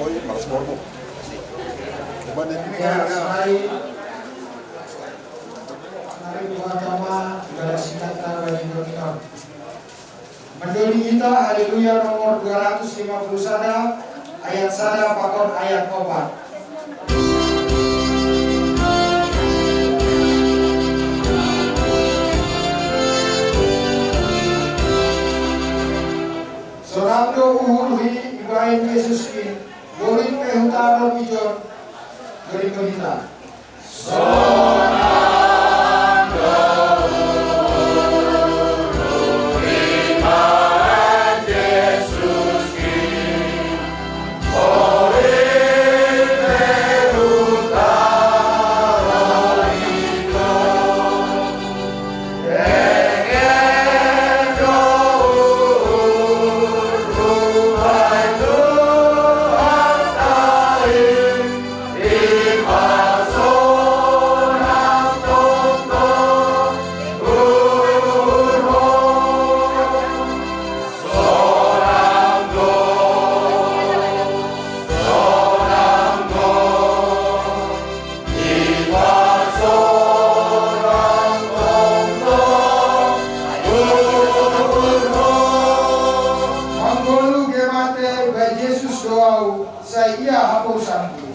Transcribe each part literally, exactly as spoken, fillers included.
Malas borbo. Coba deh. Oke, mari. Mari buat sama ibadah singkat tarawih di Dominon. Mendoli kita, Haleluya nomor dua ratus lima puluh sada, ayat sada pakon ayat opat. Sorang do uhur hi ibaen Yesus i, borit pe hutadon ijon, borit pe hita. Manggoluh gemate bai Jesus do au, sai ia haposanku.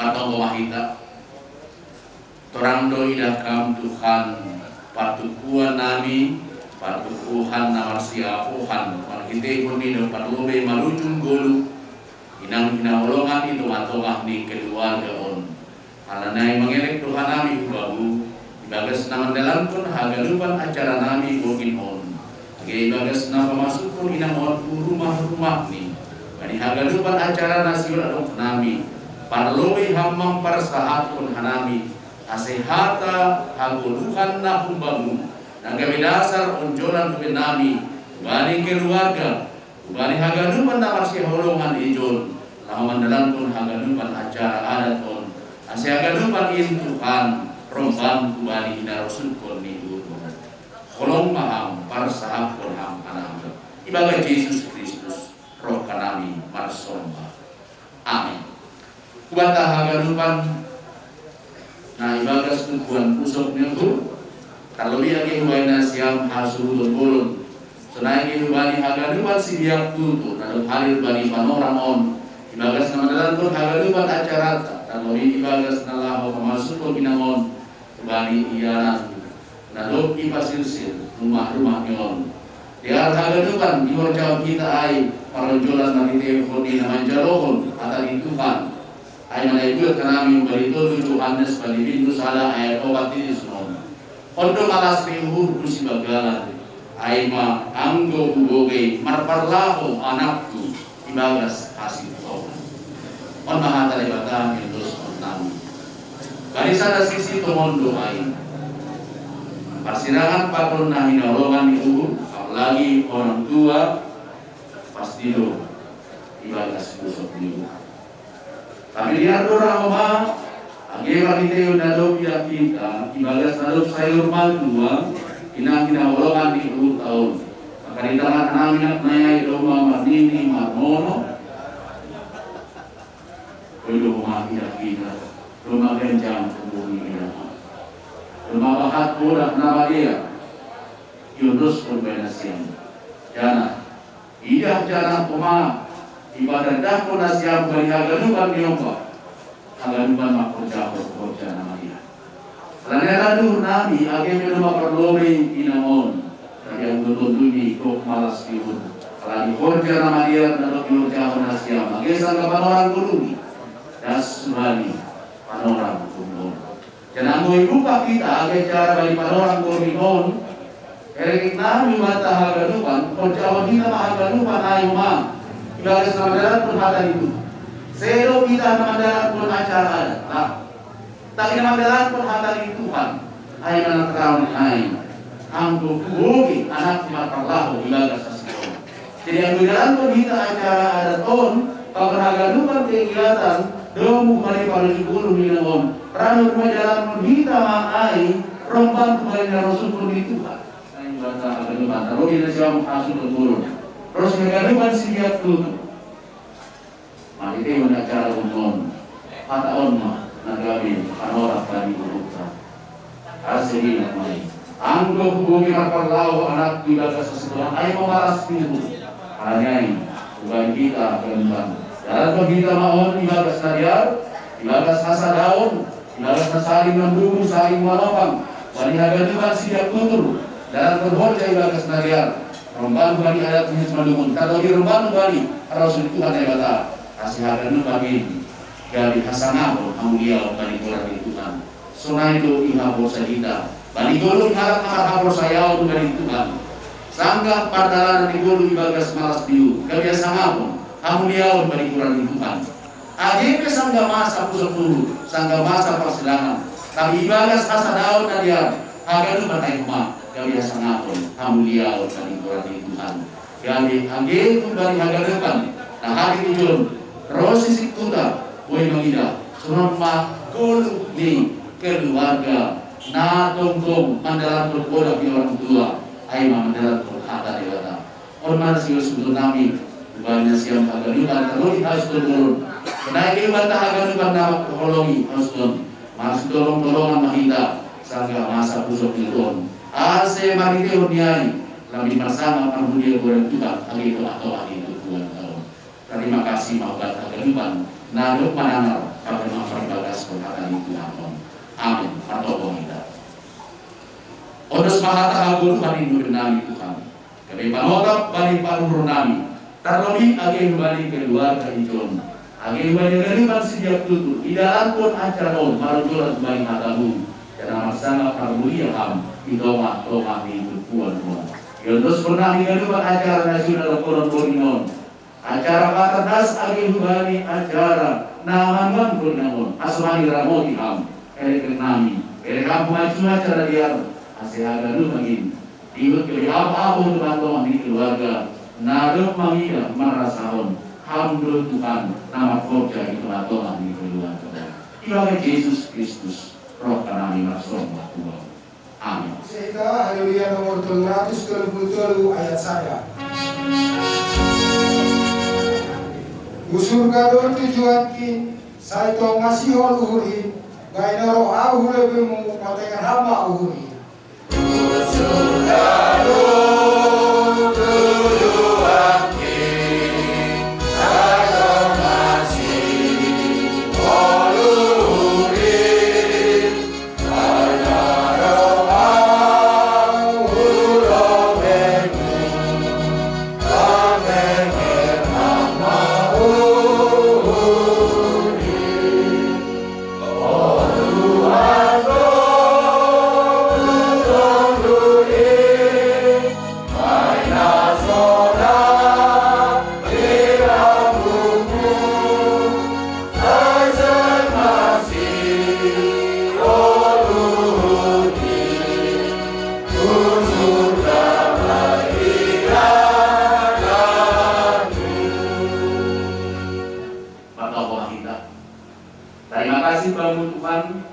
Martonggo ma hita. Torang do idah Ham Tuhan, partukuan nami, partukuan na marsiapohan, marhitehon ni do parlobei marujung goluh, inang hinaholongan i tongah-tongah ni keluarga on. Halani ai mangelek do hanami hu Bamu, ibagas na mandalankon haganupan acara nami bogin on. Age ibagas na pamasukhon inang on hu rumah-rumahni, bani haganupan acara na siul adong hanami, parlobei Ham mamparsahathon hanami, ase hata hagoluhan na humbamu, na gabe dasar onjolan hubannami, hubani keluarga, hubani haganupan na marsihaholongan ijon, laho mandalankon haganupan acara adat on, ase haganupan in Tuhan, romban hubani hinarosuhon ni uhurmu. Holong ma Ham, parsahapkon Ham hanami. Ibagas Jesus Kristus, roh hanami marsomba. Amin. Hubanta haganupan na ibagas tumpuan pusok ni uhur, tarlobei age hubaen nasiam hasuhuton bolon, sonai age hubani haganupan sibiak tutu na dob hadir bani panorang on, ibagas na mandalankon haganupan acaranta, tarlobei ibagas na laho pamasukhon inang on, hubani ianan na dob ipasilsil rumah-rumah ni on. Di ari haganupan dihorjahon hita ai paronjolan marhitehon ni na manjalohon hata ni Tuhan. Ai ma na ibuat hanami humbani tolu Johannes bani bindu sada ayat opat i dison on. On do malas ni uhurhu sibagalan, ai ma anggo hubogei marparlahou anakku ibagas hasintongna. On ma hata Debata niondoskon nami. Bani sada sisi tongon do ai. Parsirangan pakon na hinaholongan ni uhur, apalagi orang tua, pasti do ibagas pusok ni uhur. Tapi liar do ra homa, age marhitehon na dob idah hita, ibagas na dob sayor malua, inang hinaholongan ni uhurta on. Maka di tangan hanami na ai domma marnini marnono, boi do homa idah hita, domma ganjang tubuh ni idah. Domma bahat bodah na bagea, iondoskon baen nasiam. Janah, idah janah homa, ipadadahkon nasiam bani haganupan ni ompa, haganupan mangkorjahon horja na madear. Tanera duhur nami age pe do maparlobei inang on, tapi anggo tonduni gok malas dihut. Alani horja na madear na dob dihorjahon nasiam, age sangga panorang borungmi, das hubani panorang borungmi on. Jala anggo ibuka hita age cara bani panorang borungmi on, erek nami mata haganupan, horjahon hita ma haganupan, ai ma, ibagas na mandalankon hata ni Tuhan. Sedo hita na mandalankon acara adat, ah. Tapi na mandalankon hata ni Tuhan, ai ma na taraon ai, anggo huboto anak marparlahou ibagas hasidoon. Jadi anggo idalankon hita acara adat on, paboa haganupan kegiatan, domu mani palu di guru minangon, rano rumah idalankon hita ma ai, romban tu mani na rosuhkon ni Tuhan. Ai bata haganupan, rodi na siam hasuhuton guru. Terus haganupan siap tutu. Marhitehon acara on, hata on ma na gabe panorang bani uhurta. Ase diida ma i. Anggo huboto marparlahou anakku ibagas hasidoon, ai ma malas dihut. Alani ai, hubaen hita haganupan, dalankon hita ma on ibagas na dear, ibagas hasadaon, ibagas na saling mandugu, saling manopang, bani haganupan siap tutur, dalankon horja ibagas na dear, romban hubani adat ni simandugun, tadok i romban hubani, asa rosuh ni Tuhan Debata, asa haganupan i gabe hasangapon, hamuliaon bani goran ni Tuhan. Sonai do ihaporsayaon hita, bani goluh halak na marhaporsayaon bani Tuhan. Sanggah pardalanan ni goluh ibagas malas dihut, gabe hasangapon, hamuliaon bani goran ni Tuhan. Age pe sanggah masa pusok uhur, sanggah masa parsidangan, tapi ibagas hasadaon na dear, haganupan ai ma gabe hasangapon, hamuliaon bani goran ni Tuhan. Gabe age tu bani haganupan na hatiujon, ro sisik huta, boi mangidah, songon ma goluh ni keluarga na tongtong mandalankon poda ni orang tua, ai ma mandalankon hata Debata. On ma na siusuhon nami, hubani nasiam haganupan, tarlumobi hasuhuton guru. Sonai pe hubanta haganupan na manghaholongi hasuhuton, marsitolongtolongan ma hita, sanggah masa pusok ni uhur on. Ase marhitehon ni ai, lambin marsangap marmulia goran ni Tuhan, age tongah-tongah ni turpukta on. Tarima kasih ma hubanta haganupan, na dob manangar, bahen ma parbagaskon hata ni Tuhan on. Amin. Martonggo ma hita. Ondos ma hata hagoluhan i dohot nami Tuhan. Gabe panotap bani paruhur nami, tarlobi age hubani keluarga ijon, age hubani haganupan siap tutur, idalankon acara on, marujung hubani hatamu, jala marsangap marmulia Ham di tongah-tongah ni turpukta on. Iondoskon nami haganupan acara na siula rongkonon borungmi on, acara patardas age hubani acara na manuan borungmi on, asa boi diramoti Ham, erek nami, erek Ham ma jumajum acara dear, asa haganupan i dihut gabe apoapo tu tongah-tongah ni keluarga, na dob mangidah marrasahon, Ham do Tuhan, na marhorja di tongah-tongah ni keluarga. Ibagas Jesus Kristus, roha nami marsombah tu Ho. Amin. Seka, Haleluya nomor tolu ratus tolu puluh tolu ayat sada. Hu surga do tujuanki, sai tong asihon uhurhi, bahen roh ahu lebemu, patenger Ham ma uhurhi. Martonggo ma hita. Tarima kasih Bamu Tuhan,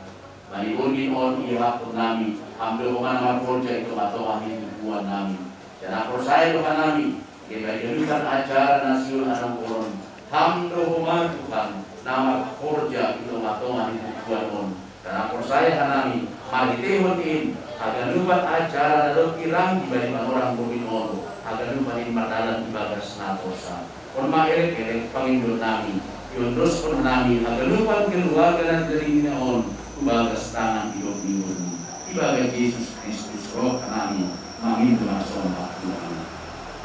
bani borngin on iahapkon nami, Ham do homa na marhorja i tongah-tongah ni tubuan nami. Jala porsaya do hanami, age bahen ganupan acara na siula rongkonon, Ham do homa Tuhan, na marhorja i tongah-tongah ni tubuan on. Jala porsaya hanami, marhitehon in, haganupan acara na dob iranggi bani panorang borngin on, haganupan in mardalan ibagas na torsa. On ma erek-erek pangindoan nami, iondoskon hanami haganupan keluarga na di tingki on, Bagas tangan idop ni ngolu, ibagas Jesus Kristus roh hanami, mangindo na somba Tuhan.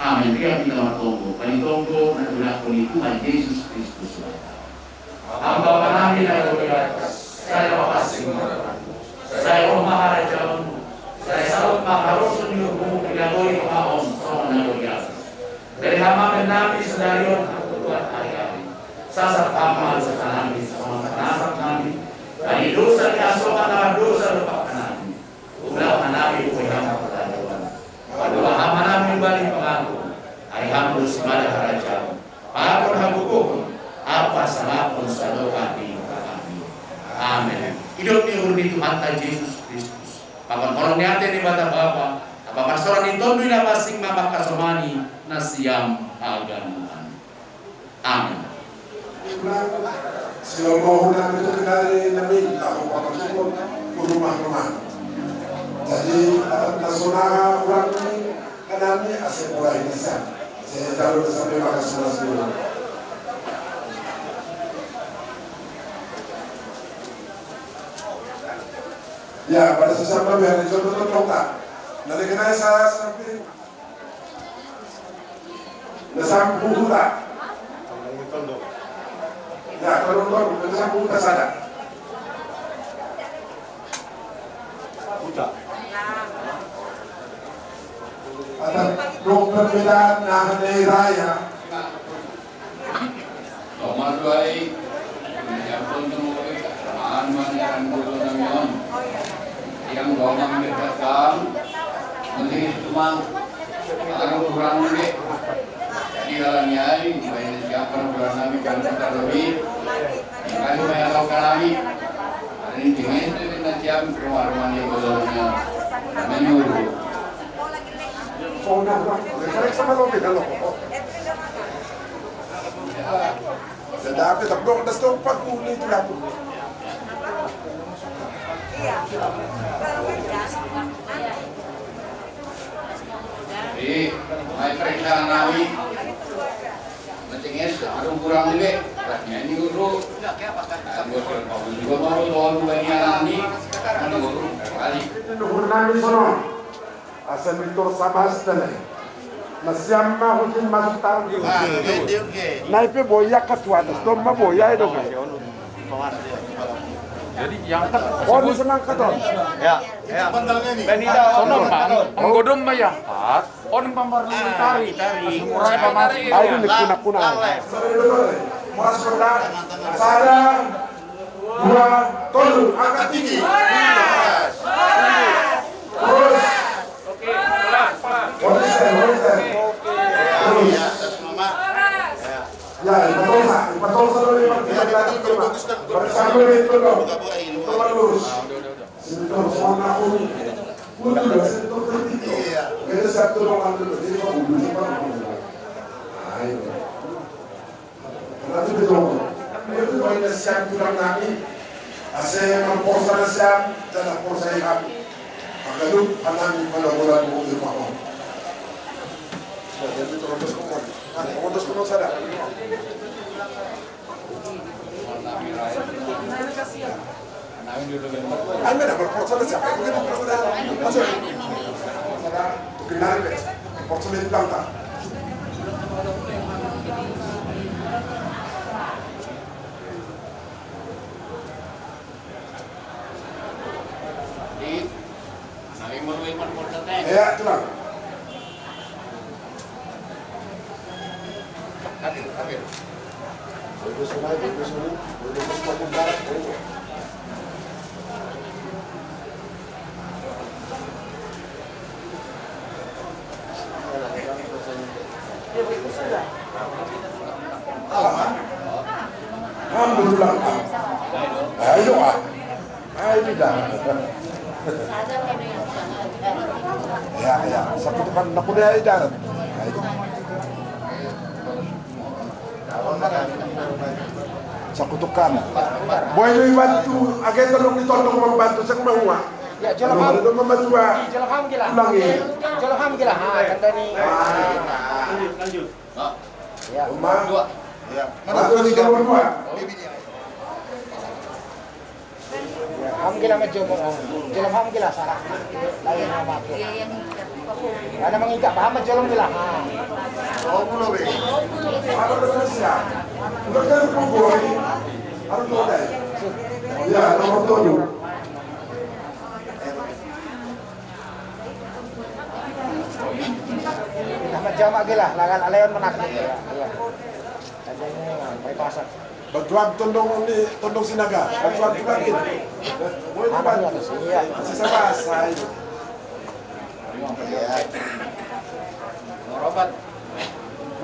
Amen. Ria pita martonggo, palitonggo na tulakon ni Tuhan Jesus Kristus. Ampa Bapa nami na di atas, sai mapansing ma Rohamu, sai ro ma harajaonmu, sai saut ma harosuh ni uhurmu di lambung ni roha on, songon na di atas. Bere hamu ma bahen nami sadari on hangoluan ari-ari. Sasap hamu ma dosa nami, songon panasap nami bani dosa ni hasoman na mardosa dompak hanami. Unang hanami huhut hamu partanduan. Palua hamu nami humbani pangago. Ai Ham do simada harajaon, pakon hagogohon, ampa hasangapon sadokah ni hami. Amen. Idop ni uhur ni Tuhanta Jesus Kristus, pamanhonon ni atei ni Debata Bapa, pamarsoran ni Tonduy Napansing ma manghasomani nasiam haganupan. Amen. Sila mau na itu kenali nami tahu apa semua rumah-rumah. Jadi adat nasional orang ini kanami ase mulai bisa. Saya tahu sampai makan sebelas dulu. Ya, pada sesama biar dicoba tuh tak. Nanti kena saya sampai. Na sampu huta. Ya, tolong, tolong, na sampu huta sada. Huta. Ada dong perbedaan na hari raya. Nomor dua i, menyiapkan tunggu, aman, man, dan dulu namion. Yang gomang dekat kam, mesti tumang, baru kurang deh. Jadi kalau nyai, main siapa kurang nami, kan kita lebih. Yang kali main tahu kami. Ada yang dingin, itu kita siap, rumah-rumah ni, belumnya. Menyuruh. Oh, no, no. Mereka sama lo, kita lo. Dadape, tapi dong, das dong, empat puluh itu laku. Jadi, mai periksa nami. Pentingnya, aduh, kurang juga. Rasanya ini dulu. Kan gua sudah tahu juga mau lo, lo, lo, ini alami. Kan gua kembali. Itu nuhur nami sono. Asa mitor sabas tene. Na siam ma hutin masuk taon. Ah, oke, oke. Na i pe boya ka tu atas, domma boya i do. Jadi yang kat. Oh, di senang katon. Ya, ya. Benita, sono ma. Anggo domma yang kat. On pambar tari, tari. Murai pamas. Ayo, ini kuna-kuna. Muras kota. Sada, dua, tolu, angkat tinggi. Terus. Oke, pelan, pelan. Konsisten, konsisten. Terus. Ya, empat dosa, empat dosa dulu, empat dosa. Bersama itu dong. Tegak lurus. Sebentar, soal aku. Betul, sebentar, tinggi. Kita satu ruangan dulu, jadi mau dulu, cepat mau dulu. Ayo. Tapi betul. Itu poin siap tulang nami. Ase mamporsa na siam, dan porsa iham. Maka lu, anami, pada bola, mau di rumah. Jadi terus kemana? Ada terus kemana, sadar. Ay, mira, pero por eso decía, "Ay, ¿por qué no?" Pero, o sea, porque nada que ver. Por eso le planta. Iya, tulang. Alhamdulillah. Ayo, ah. Ay, di darat. Ya, ya. Sakutukan na kuliah ay darat. Ay. Sakutukan. Boy, lu bantu, agak tolong ditolong membantu, saya mau. Ya, jalan ham. Lu membantu, ah. Jalan ham gila. Ulangi. Jalan ham gila. Ha, kata ni. Ah. Lanjut, lanjut. Ya. Rumah. Dua. Ya. Mana tuh nomor dua? Ini dia. Ya, Ham gila ma jolom, ah. Jolom ham gila salah. Lain nama aku. Ada mengikat paham ma jolom gila. Ha. Oh, belum, eh. Apa terus ya? Udah kan pukul ini. Harus udah. Ya, nomor tujuh. Nama jamak gila, lagan aleon menak. Iya. Ada ini, ah, bypass. Bantuan tondong ni, tondong Sinaga. Bantuan tu lagi. Boleh tu bantu. Iya. Sisa bahasa ini. Nomor opat.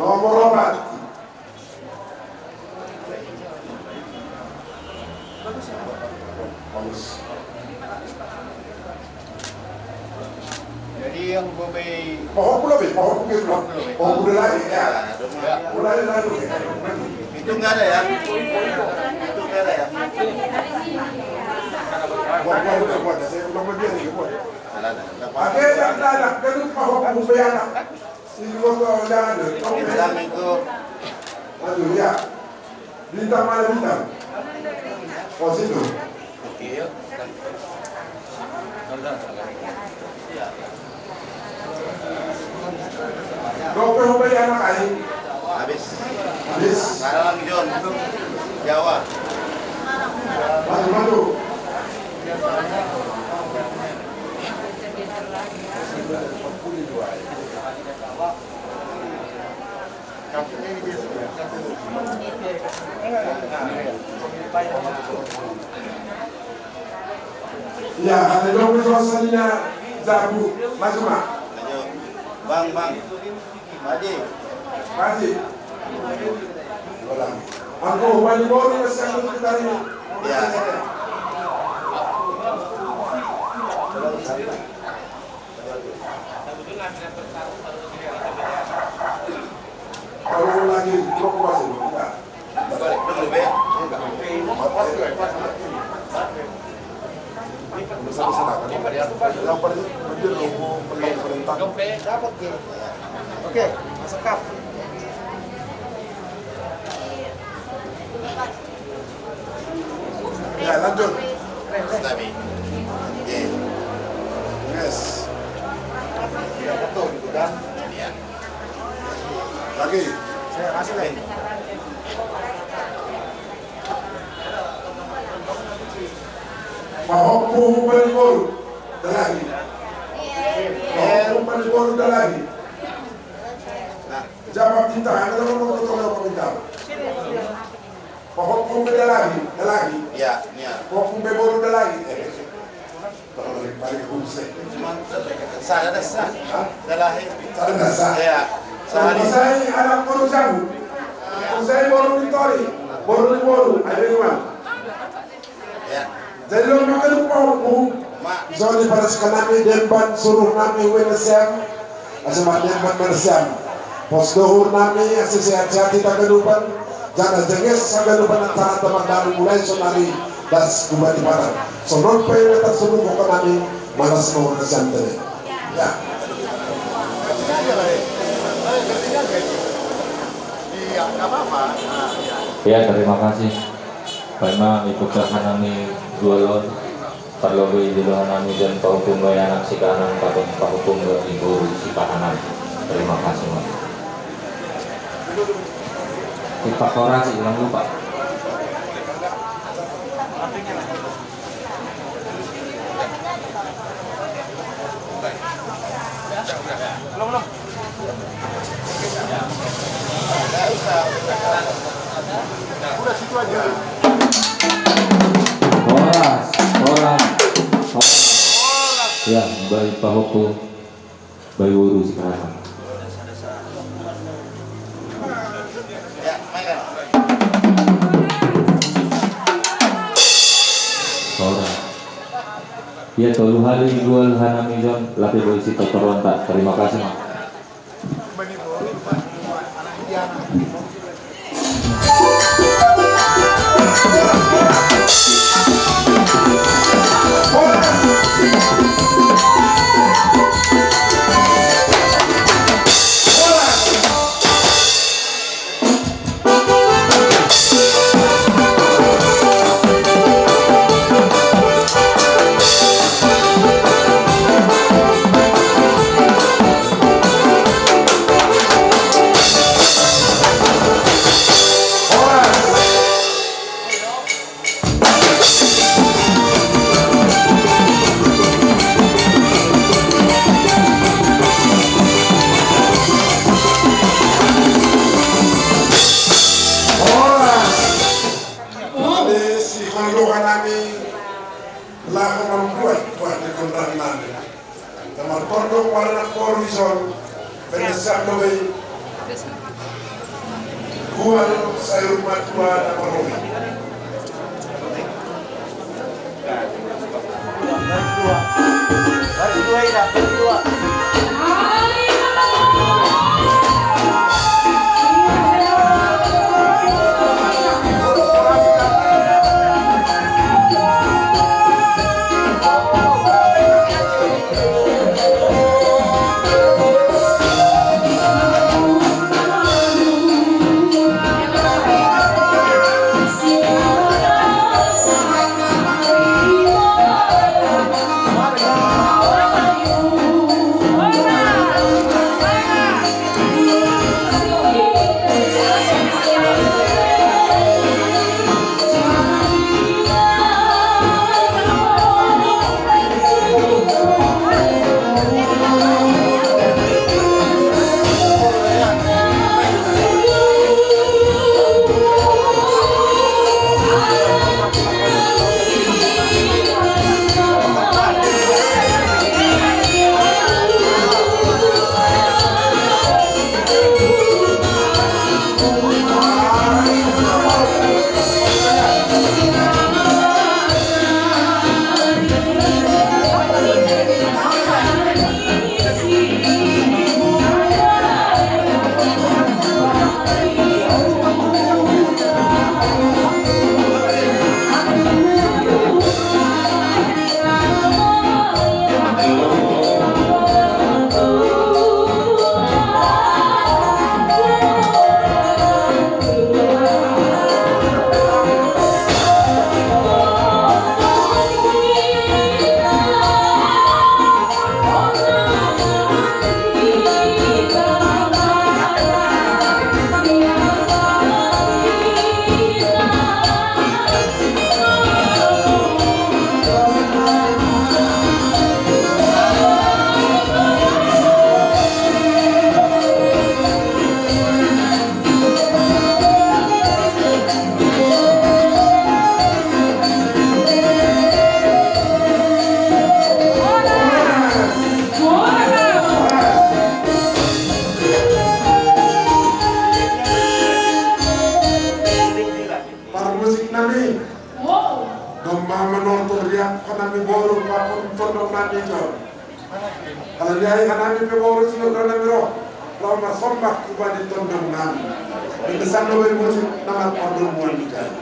Nomor opat. Bagus. Jadi yang gue be Paham pula be, paham pula be. Paham pula lagi ya. Ya. Mulai lagi. Itu nggak ada ya? Itu nggak ada ya? Buat, buat, buat, buat. Saya belum berdia nih, buat. Ada, ada. Ada, ada, ada. Kan itu paham pula be anak. Ini gua tuh ada, ada. Islam itu. Aduh ya. Bintang mana bintang? Oh, situ. Oke, yuk. Dokter mau beli anak aja. Habis. Habis. Sekarang lagi John. Jawa. Maju, maju. Ya, ada dong itu asalnya jago, maju, Mak. Bang, bang. Maju. Maju. Ulang. Aku balik baru masih aku kita ini. Ya. Kalau lagi blok masih enggak. Balik dulu, Be. Enggak. Bisa, bisa, enggak. Yang paling penting logo, perintah. Oke, masuk kap. Ya, lanjut. Stabil. Oke. Yes. Betul gitu kan? Iya. Lagi. Saya kasih lagi. Pahompu Humpani Boru, dalagi. Pahompu Humpani Boru, dalagi. Nah, jawab pinta, ada orang mau ketemu apa pinta? Pahompu Humpani dalagi, dalagi. Iya, iya. Pahompu Humpani Boru dalagi. Eh, balik, balik ke Humpani. Cuma, salah dah, sah. Hah? Salah, eh. Salah dah, sah. Iya. Salah. Saya anak Boru jago. Saya Boru Victoria. Boru di Boru. Ayo, Iwan. Ya. Jadi lo makan pahompu. Zoni para sekanami demban suruh nami wena sem. Asama demban mana sem. Pos dohur nami asese hati-hati tak kedupan. Jana jenges sa kedupan antara teman baru mulai sonari das kubati padang. Sonon pe weta suruh koko nami malas mau wena sem tene. Ya. Iya, nggak apa-apa. Nah, iya. Ya, terima kasih. Paima ipuksa hanami dua lon, parlobe idilo hanami dan pahukum lo anak si kahanan kapang pahukum lo ibu si kahanan. Terima kasih, Mas. Ipak orasi, jangan lupa. Belum, belum. Udah situ aja. Horas, horas, horas. Ya, baik Pak Hopo, baik Wuru sekarang. Horas. Ya, tolu hali dua hanami John, lape boisi totoronta. Terima kasih, Mak. Nomor pondok wala na koru ison, pene sando bai. Kual sayur matua na koru. Parmusik nami. Domma manortor riak hanami boru pakon tondong nami jo. Ala diai hanami pe boru sio nami ro. Lao masombah kubani tondong nami. Ini sando bai musik nama tondong muan dijai.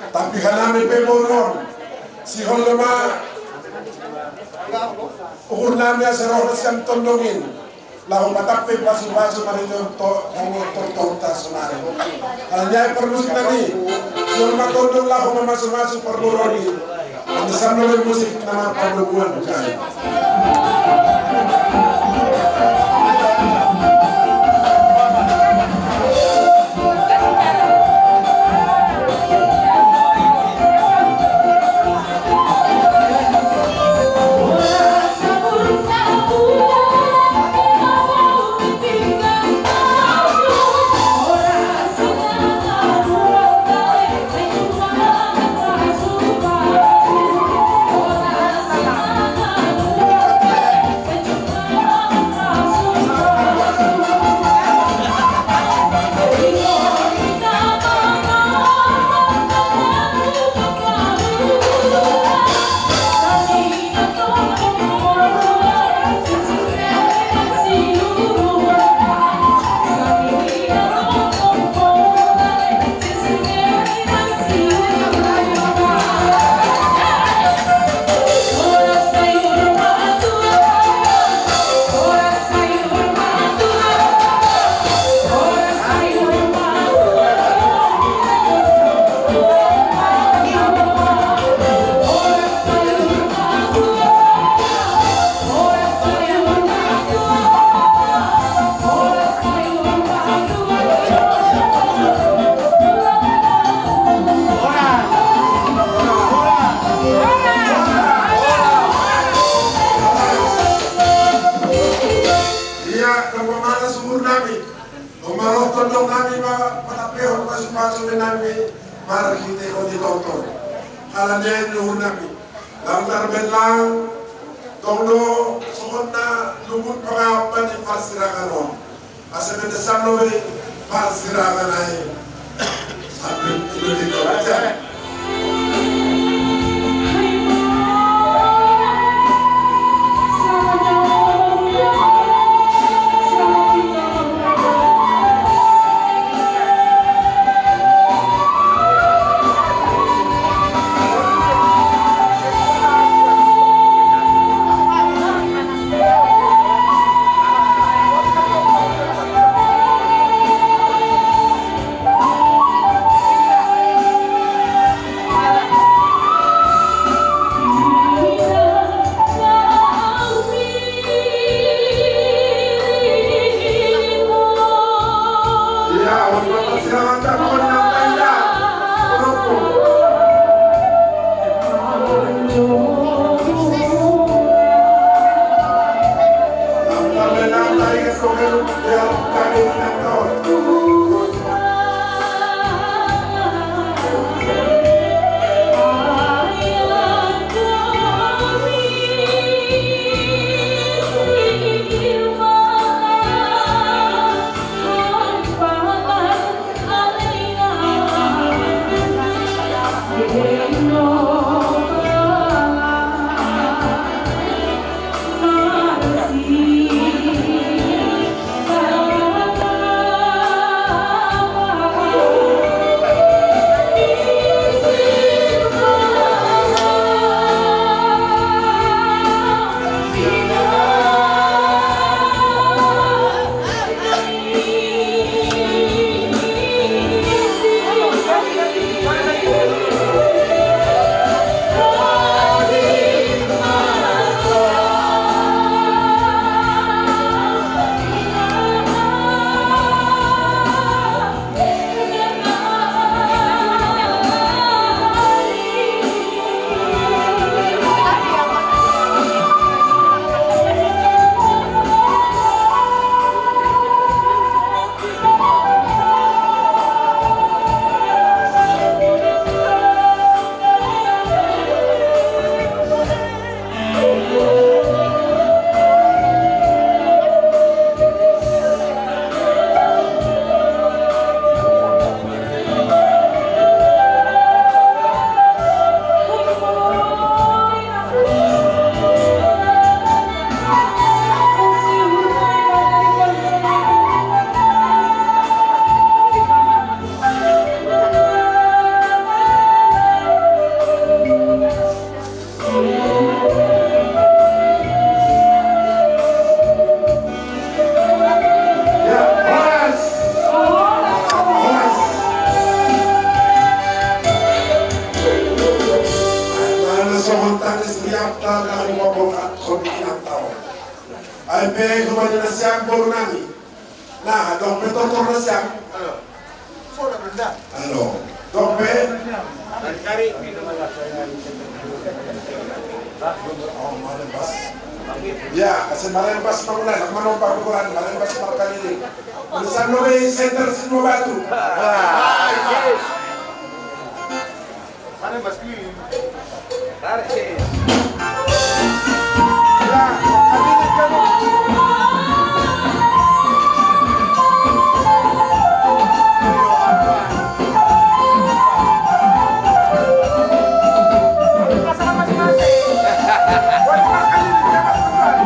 Tapi kanami pe boron, sihol loma ukur nami asa roh na sian tondong in, laho matappe pasupasu marhite to-, to-, tortorta sonari. Alani i parmusik nami, sihol ma tondong laho mamasumasu parboruon i. Asa sian na bermusik nama parboruon kai. Ia, nampuna ma suhur nami. Hombar roh tondong nami ma, matappehon pasupasu nami marhitehon ni tortor. Alani i, suhur nami, lam tarbellang, tong do songon na lungun pangapan ni parsiragan on. Asa mendesan lo be parsiragan ai. Sambil itu di. Sohon tangis riapta na huma bola sobi inang tao. Ai pe huma ni na siam boru nami. Na, dong pe tortor na siam. Alo. Soda benda. Alo. Dong pe. Kari-kari. Oh, Maren Bas. Ya, kasi Maren Bas mangulai, lak manompak ukuran, Maren Bas markaliling. Urusan lo be center semua batu. Ah, yes. Mana Mas Kli? Tarik sih. Ya, kami ni kamu. Pasang masing-masing. Buat makan ini, buat makan.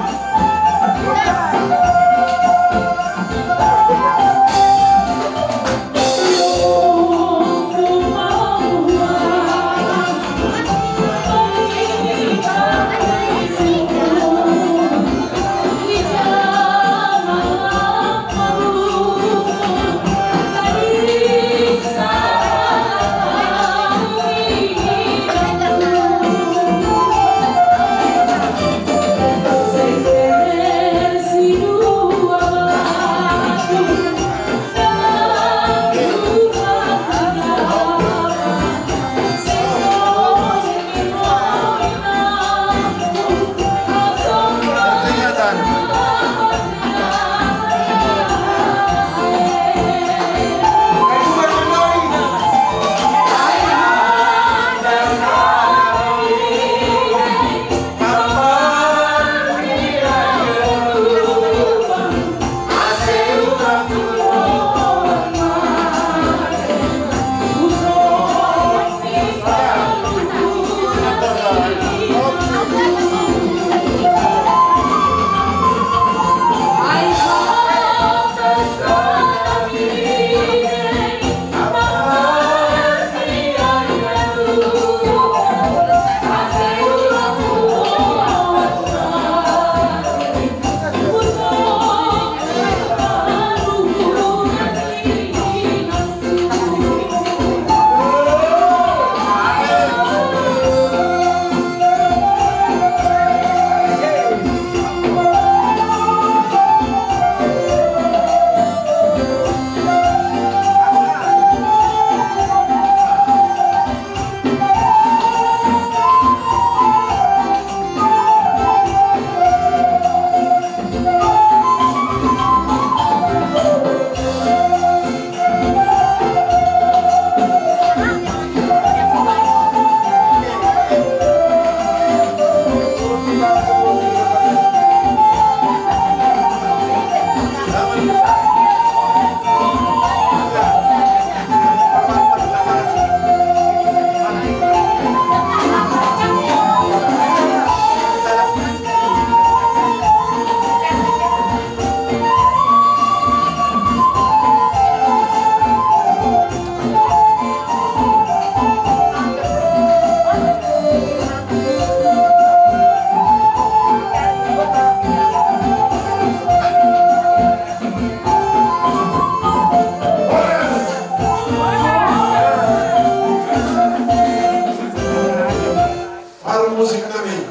Baru musik nami.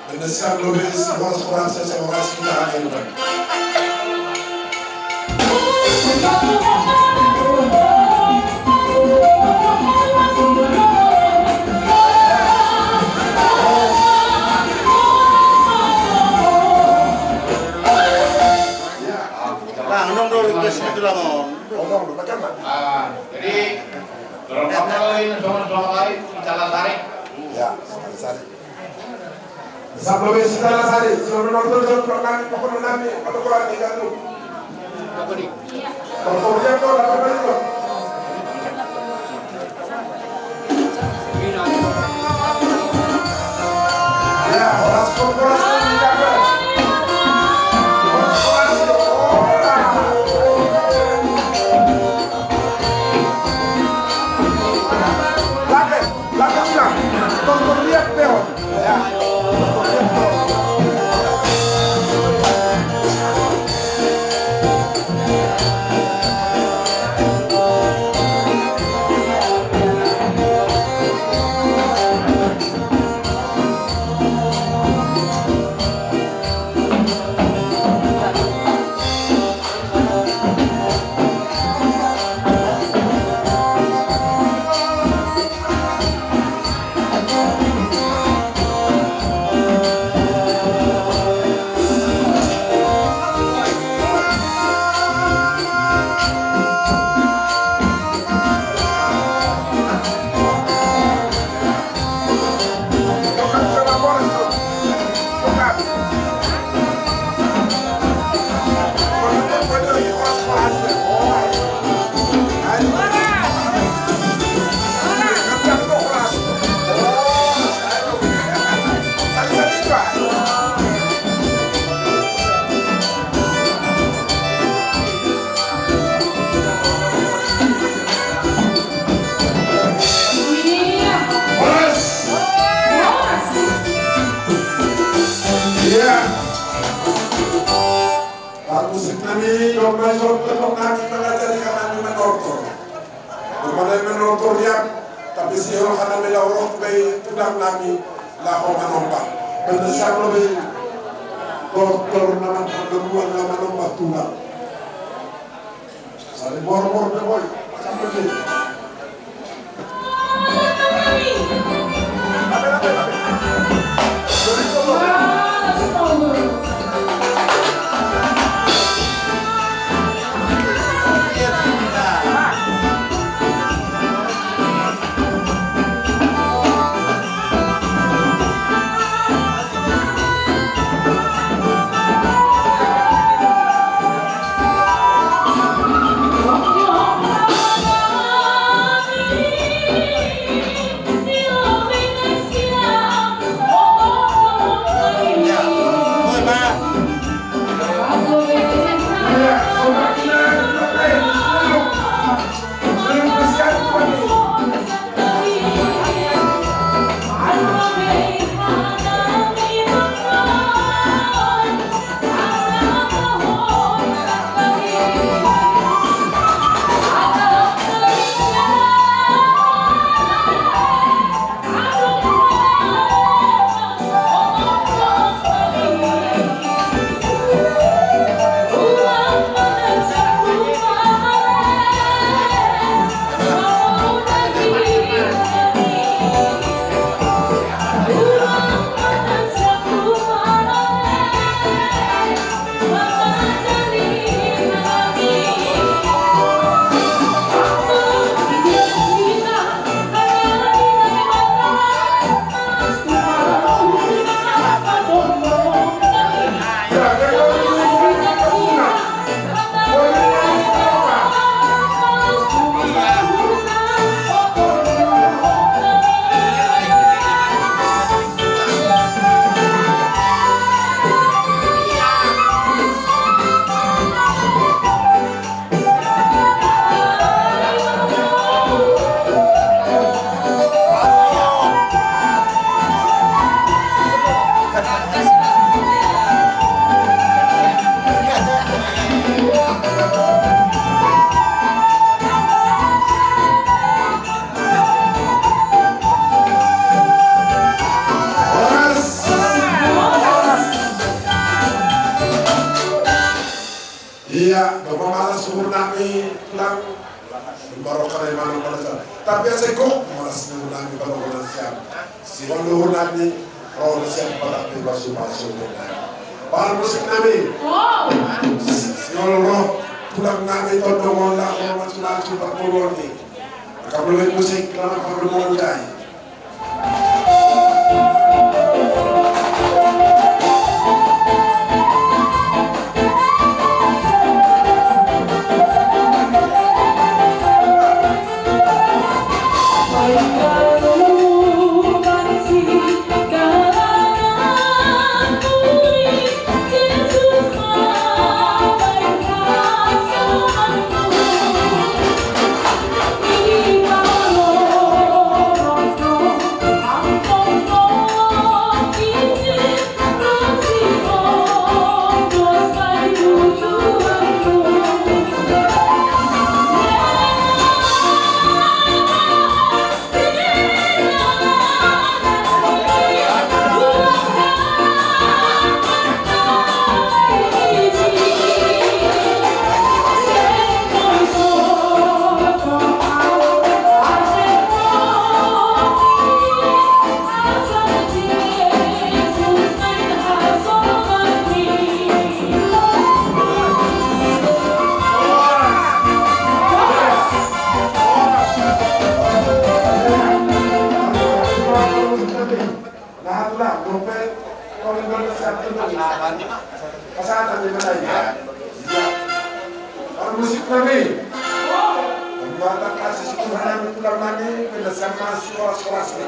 Benda siap lo be, horas, horas, horas kita akan. Bang, dong dulu ke situ lah, Mon. Ngomong dulu, macam mana? Ah, jadi, kalau kamu lain, sama-sama lain, kita lah tarik. Ya, sama-sama. Sablo be sitala sari, sablo nonton jom pro nami, pokoknya nami, apa kurang tiga tu. Apa ni? Pokoknya kau dapat balik kau. Ya, horas kau, horas kau, horas kau. Lagi, lagi ulang. Tonton lihat peon. Ya. Doktor nami mangajari kanami manortor. Bukan manortor ya, tapi sihol kanami laho roh bai tulang nami laho manomba. Benda siap lo bai doktor nama pertemuan nama manomba tulang. Sari bor-bor de boy, macam begini. Iya, bapak malas umur nami pulang. Baru kena imam kena. Tapi saya kok malas umur nami baru kena siap. Si baru nami, roh siap pada tiba sumpah sumpah. Baru musik nami. Siol roh pulang nami todong olah roh maju-maju berpuluh ni. Kamu musik lama kamu mau jai. Nah, itulah, dompet, kalau dompet siap itu. Pasangan di mana ya? Ya. Kalau musik kami. Pembuatan kasih Tuhan yang pulang lagi, penyelesaian mahasiswa sekolah sini.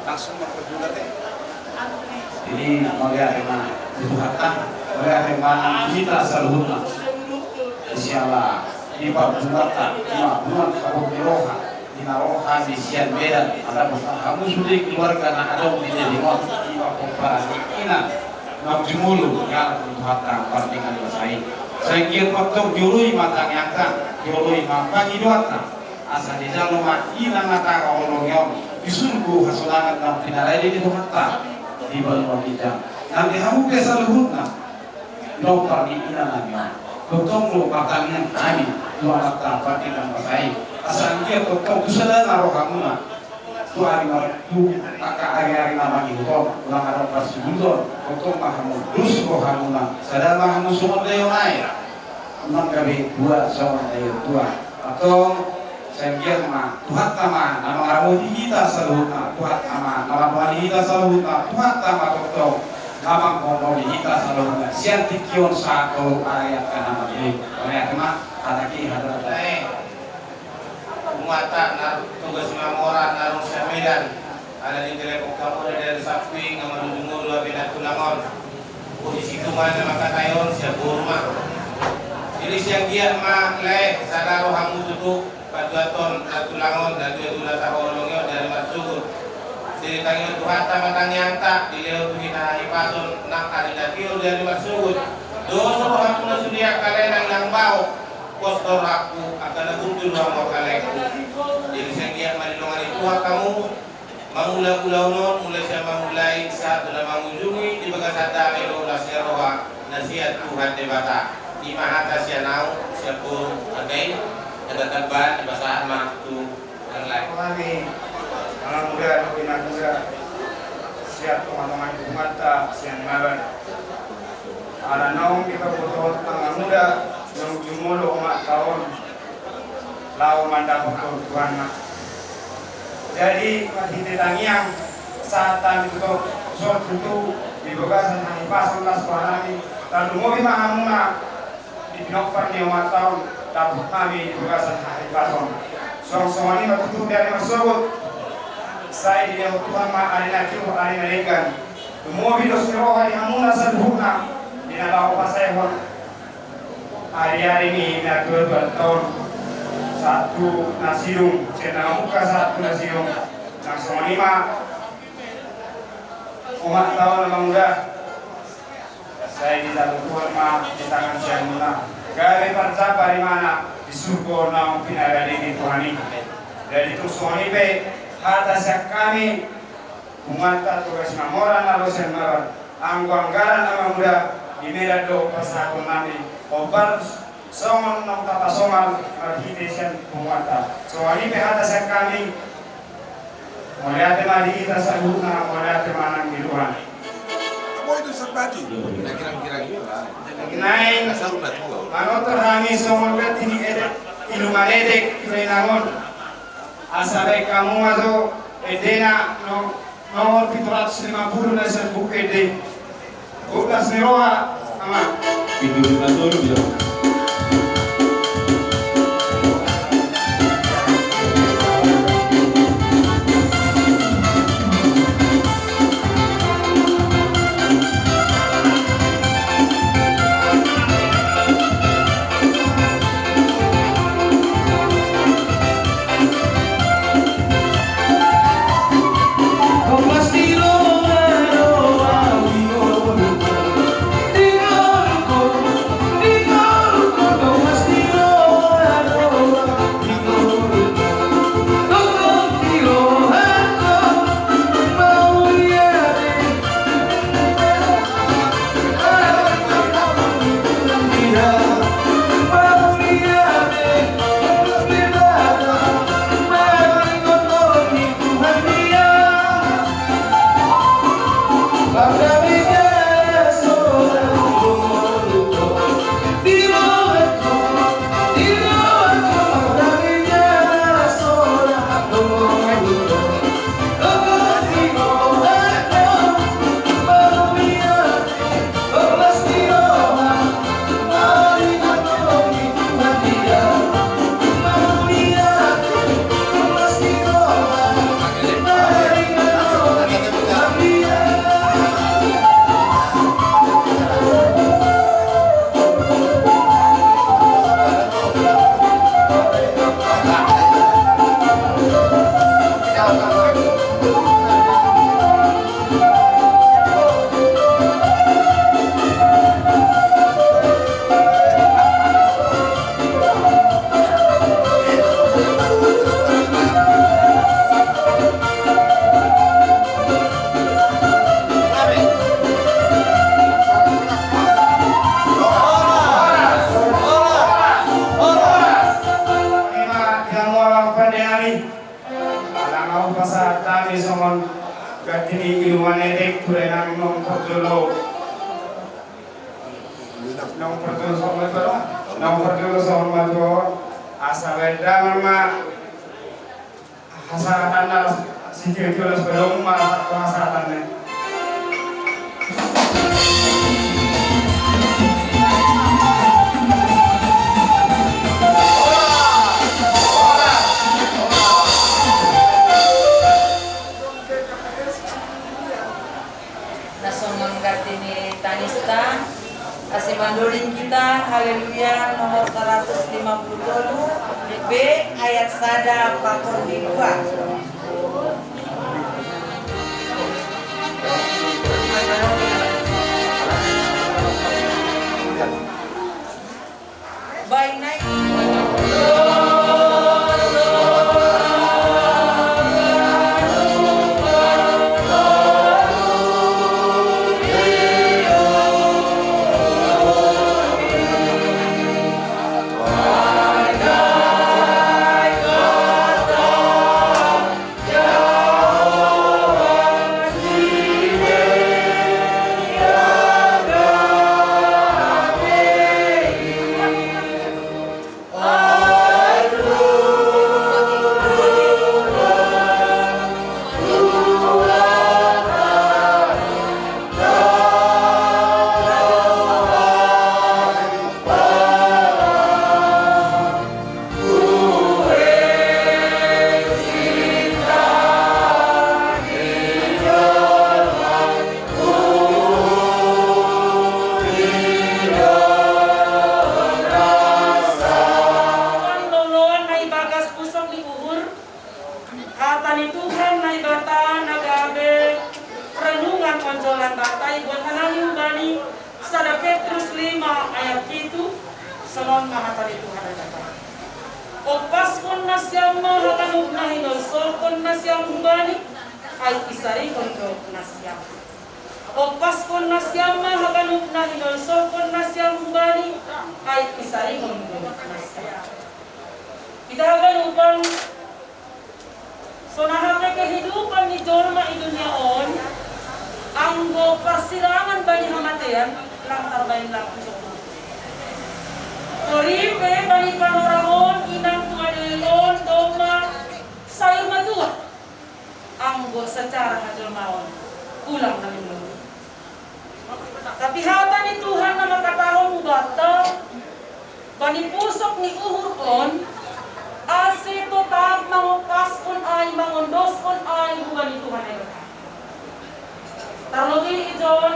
Langsung berguna deh. Ini mau ya, Emang. Itu harta. Oleh karena hita saluhutna, insya Allah, di pabungatta, di pabungan kabut di roha, di na roha di sian Medan, ada masalah hamu sude keluarga na ada di jadi mot, di papomparan ina, na jumulu, ya Tuhan, tang partingan basai. Saya kira waktu jului matang yang tang, jului matang iduatna. Asa dijalo ma ina na taga holongi on, di surgo hasonangan na pinarade ni Tuhanta, di banua ginjang. Nang di hamu pe saluhutna, nomor ni ina nami on. Tongtong do partangiangan hami, tu Amanta partingkian basai. Asa anggiat tongtong tu sada na rohamuna. Tu ari mar-, tu angka ari-ari na mangihut on, ulang adong parsibulton, tongtong ma hamu dus rohamuna. Sada ma hamu songon daion aek. Nang gabe dua songon daion tua. Antong, sai anggiat ma, Tuhanta ma, na mangaramoti hita saluhutna, Tuhanta ma, na mangaramoti hita saluhutna, Tuhanta ma tongtong, na manghonomi hita saluhutna, sian tingki on sahat tu ari angka na mangihut. Mauliate ma, hataki hata. Naeng. Umata na tugas mamora na rong sian Medan. Ala ni telepon kamu dari Sapui nga manunjung ulu abe na tulang on. Posisi tu mana maka tayon siap burma. Jadi siang giat ma le sadaro hamu tutu patuaton na tulang on na dua tula taholong yon dari marsugut. Jadi tangion Tuhanta ma tangiangta di leo tu hita hipaton nang ari na tiur dari marsugut. Doso rohaku na sudia kalenang nang baok. Postor aku akan nabuntu dua mau kaleku. Jadi siang giat ma di longan itu kamu. Mangula-ula on, mulai sian mamulai, sahat tu na mangujungi, di bagasan dame do las ni roha, na sian Tuhan Debata. I ma hata sian ahu, sian boru, angka i, angka tambahan, dipasahat ma tu angka lain. Kami, anak muda, anak muda, sian tonga-tonga ni umanta, sian Maban. Ala naung dipabotohon anak muda, naung jumolo umanta on. Laho mandapothon Tuhanna. Jadi, marhite tangiang, sahat hami tu son tutu, di bagasan hahipason las rohanami, tarlumobi ma hamuna, di pinompar ni umanta on, dapot nami di bagasan hahipason. Songon-songon i ma tutu di ari marsogot, sai dilehon Tuhan ma ari na tiur ari na denggan. Lumobi dos ni roha di hamuna saluhutna, di na laho pasaehon. Ari-ari ni natua-tua taon, sahat tu na sidung, sian na mamungka sahat tu na sidung. Nang songon i ma, umat taon na manguda, sai dijalo Tuhan ma di tangan sian muna. Gabe parjambar imana di surgo naung pinarade ni Tuhan i. Jadi tung songon i pe, hata sian hami, Umanta tugas mamora na ro sian Maban, anggo anggaran anak muda di Medan do pasahaton nami, hombar songon naung tapasongal marhite sian punguanta. Songon i pe hata sian hami, mauliate ma di hita saluhutna, mauliate ma nang di Tuhan. Naeng, manortor hami songon ganti ni edek, iluman edek, tu inangon. Asa baen hamu ma jo endena no-, nomor pitu ratus lima puluh na sian buku ende. Buklas ni roha, ama. Pitu lima tolu, ya. Ande nami, ala mau pasahat nami songon ganti ni iluman etek tu inang nong parjolo. Nong parjolo songon matua, nong parjolo songon matua, asa baen damang ma hasahatan na las, sitio-tio las padong ma hasahatan na. Na songon ganti ni tanista, asa mandolin hita Haleluya nomor saratus lima pulu tolu B ayat sada pakon di dua. Tuhan loloan na ibagas pusok ni uhur, hata ni Tuhan Naibata na gabe renungan onjolan batai buat hanami hubani sada Petrus lima ayat pitu, songon ma hata ni Tuhan Naibata. Ompaskon nasiam ma haganup na hinolsohon nasiam hubani, ai isaringon do nasiam. Ompaskon nasiam ma haganup na hinolsohon nasiam hubani, ai isaringon do nasiam. Hita haganupan, songon na hape kehidupan ni jolma i dunia on, anggo parsirangan bani hamatean, lang tarbaen lang tu jolma. Tori pe bani panorang on, inang tua dei on, domma sayur matua. Anggo secara hajolmaon, ulang na minum. Tapi hata ni Tuhan na mangkatahon hubanta, bani pusok ni uhur on, ase totap mangompaskon ai, mangondoskon ai hubani Tuhan Naibata. Tarlobi ijon,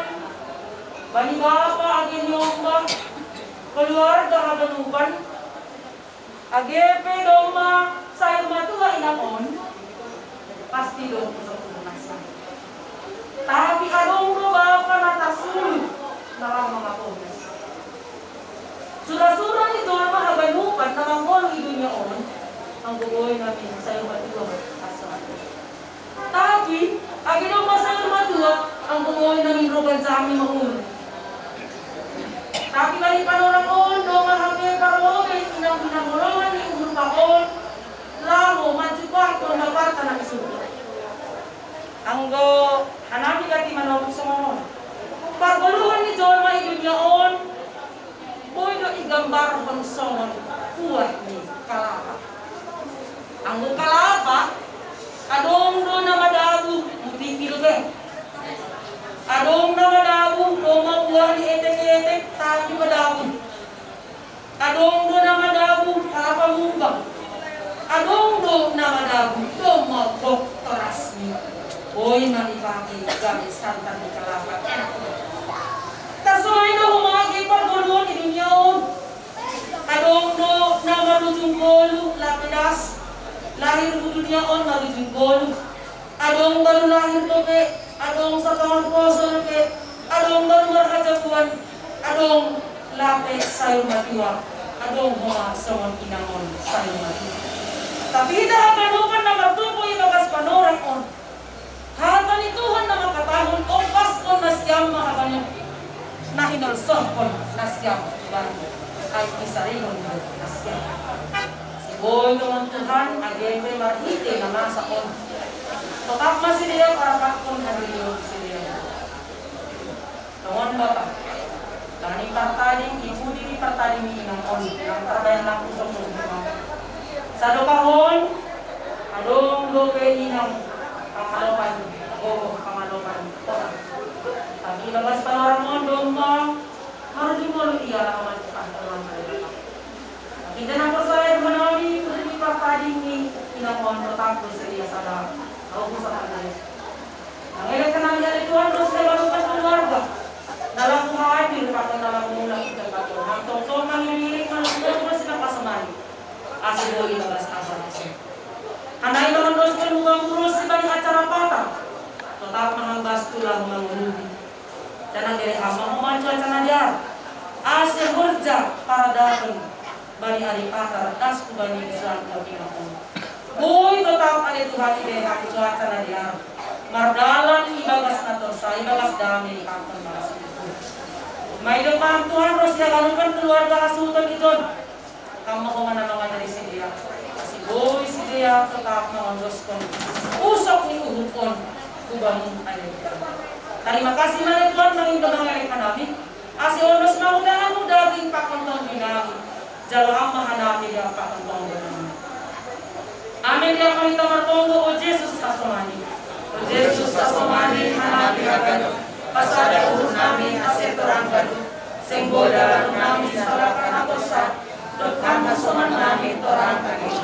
bani bapa age ni omba, keluarga haganupan, age pe domma sayur matua inang on, pasti do pusok-pusok nasiam. Tapi adong do bapa na tarsulu, na laho mangapohi. Sura-sura ni jolma haganupan na mangolu i dunia on, anggo boi nami sayur matua, asa. Tapi age domma sayur matua, anggo boi nami roban jami mangolu. Tapi bani panorang on, domma hape parlobei inang-inang holongan ni uhur pa on, laho manjupahkon bapanta na di surgo. Anggo hanami gati manopuk songon on. Pargoluhan ni jolma i dunia on, boi do igambarhon songon buah ni kalapa. Anggo kalapa, adong do na madabu, mutipi dope. Adong na madabu, domma buah ni etek-etek, tapi madabu. Adong do na madabu, kalapa mumbang. Adong do na madabu, domma gok torasni. Boi ma dipake gabe santan ni kalapa, enak do. Tarsongon i do homa age pargoluhan di dunia on. Adong do na marujung golu, lape das, lahir tu dunia on marujung golu. Adong baru lahir dope, adong satonga poso dope, adong baru marhajabuan, adong lape sayur matua, adong homa songon inang on sayur matua. Tapi hita haganupan na martumpu i bagas panorang on, hata ni Tuhan na mangkatahon, ompaskon nasiam ma haganup na hinolsohon nasiam hubani, ai isaringon do nasiam. Oi, tongon Tuhan, age pe marhite na masa on. Totap ma sidea parapakkon hadiri on sidea. Tongon Bapa, bani partading i pudi ni partading ni inang on, nang tarbaen nang pusok do Tuhan. Sadokahon, adong dope inang, pangalopan, gogo pangalopan, kota. Tapi bagas panorang on domma, harus dimolu ia amat pangalopan. Tapi jangan percaya dengan ami, pudi ni partading ni inang on, totap do sedia sada. Au pusok ada. Mangelek hanami ale Tuhan, ro sida balukan keluarga. Na laku hadir pakon na laku mulak i tempat on. Nang tongtong mangiring-iring mangiring ro sida pasomani. Ase boi bagas acara ise. Hanami mangandoskon hubangmu ro sibani acara Patar. Totap ma hambas tulang mangurupi. Janah bere hamba homa cuaca na dear. Ase horja paradaton bani ari Patar das hubani isuan kopi na on. Boi totap ale Tuhan iberehon cuaca na dear, mardalan ibagas na torsa, ibagas dame, pakon bagas syukur. Maido ma Tuhan ro sida ganupan keluarga hasuhuton ijon. Hamba homa na mangajari sidea, ase boi sidea totap mangandoskon pusok ni uhum on hu Bamu ale Tuhan. Tarima kasih ma ale Tuhan, mangindo mangelek hanami. Ase ondos ma undanganmu daging pakon tondunami. Jalo Ham ma hanami dia pakon tondunami. Amen. Dia ma hita martonggo. O Jesus hasomani. O Jesus hasomani, hanami haganup. Pasada uhurnami ase torang ganup. Seng boi dalanonnami salaka na torsa, dob Ham hasomannami torang ganup.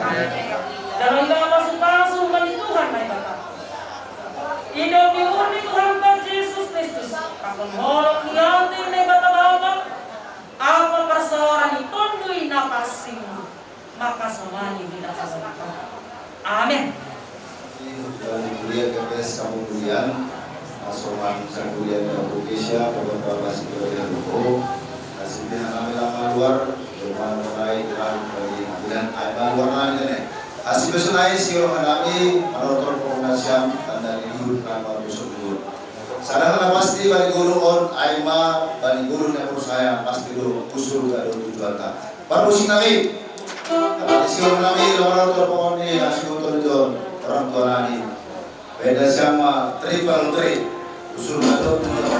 Amen. Jalo hita pasu-pasu bani Tuhan Naibata. Ido ni uhur ni Tuhanta Jesus Kristus, pakon holong ni ateNi Naibata Bapa, ampa parsaoran ni Tonduy Napansing-Ku, mangkasomani hita sasampurna. Amen. Kuliah K P S Kampung Durian, Asoman Sanggurian dan Indonesia, Bapak Basi Kuliah Luko, Hasil Pilihan Ambil Amal Luar, Rumah Mulai Terang bagi Ambilan Aib Luar Nang ini. Hasil Besok Naik, Sior Hanami, Manortor Pengundasian, Tanda Dihut, Kamar Busuk Dihut. Sadang na pasti bani guru on, ai ma bani guru na porsaya pasti do usul gado tujuanta. Parmusiknami. Bani sior nami, lawan autor pokokni, hasil utul jon, orang tua nami. Beda sama triple three. Usul gado tujuanta.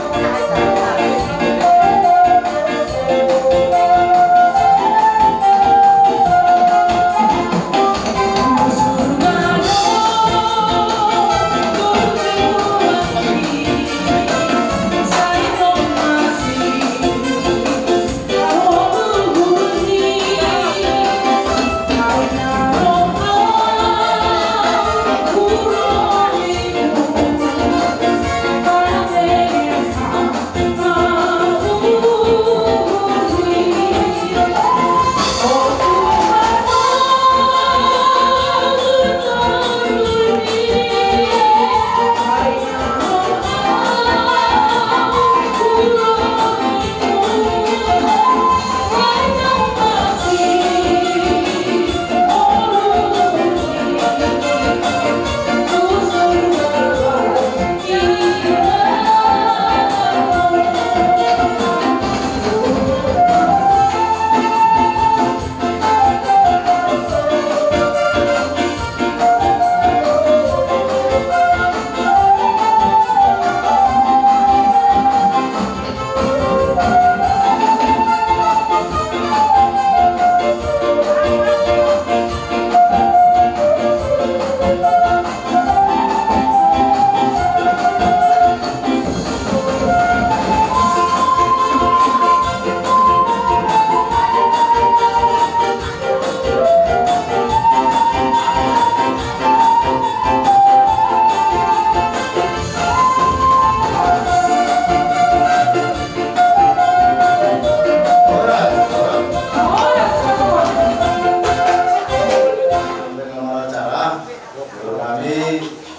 Kami,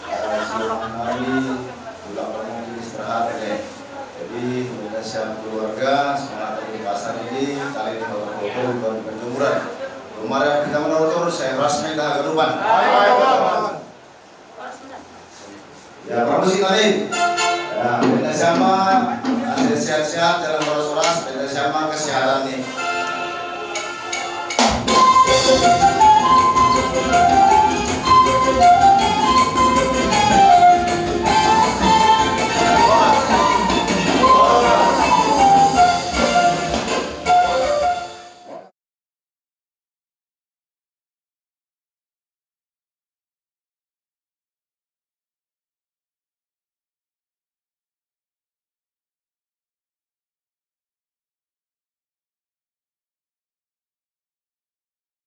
eh, silakan kami, pulang kampung ini istirahat, ya. Jadi, keluarga, semangat di pasar ini, kali ini bapak-bapak, bukan penjemuran. Kemarin kita menutur, saya rasmi dah kedupan. Ya, permisi tadi. Ya, benda sama, ada sehat-sehat, jalan horas-horas, benda sama kesehatan nih.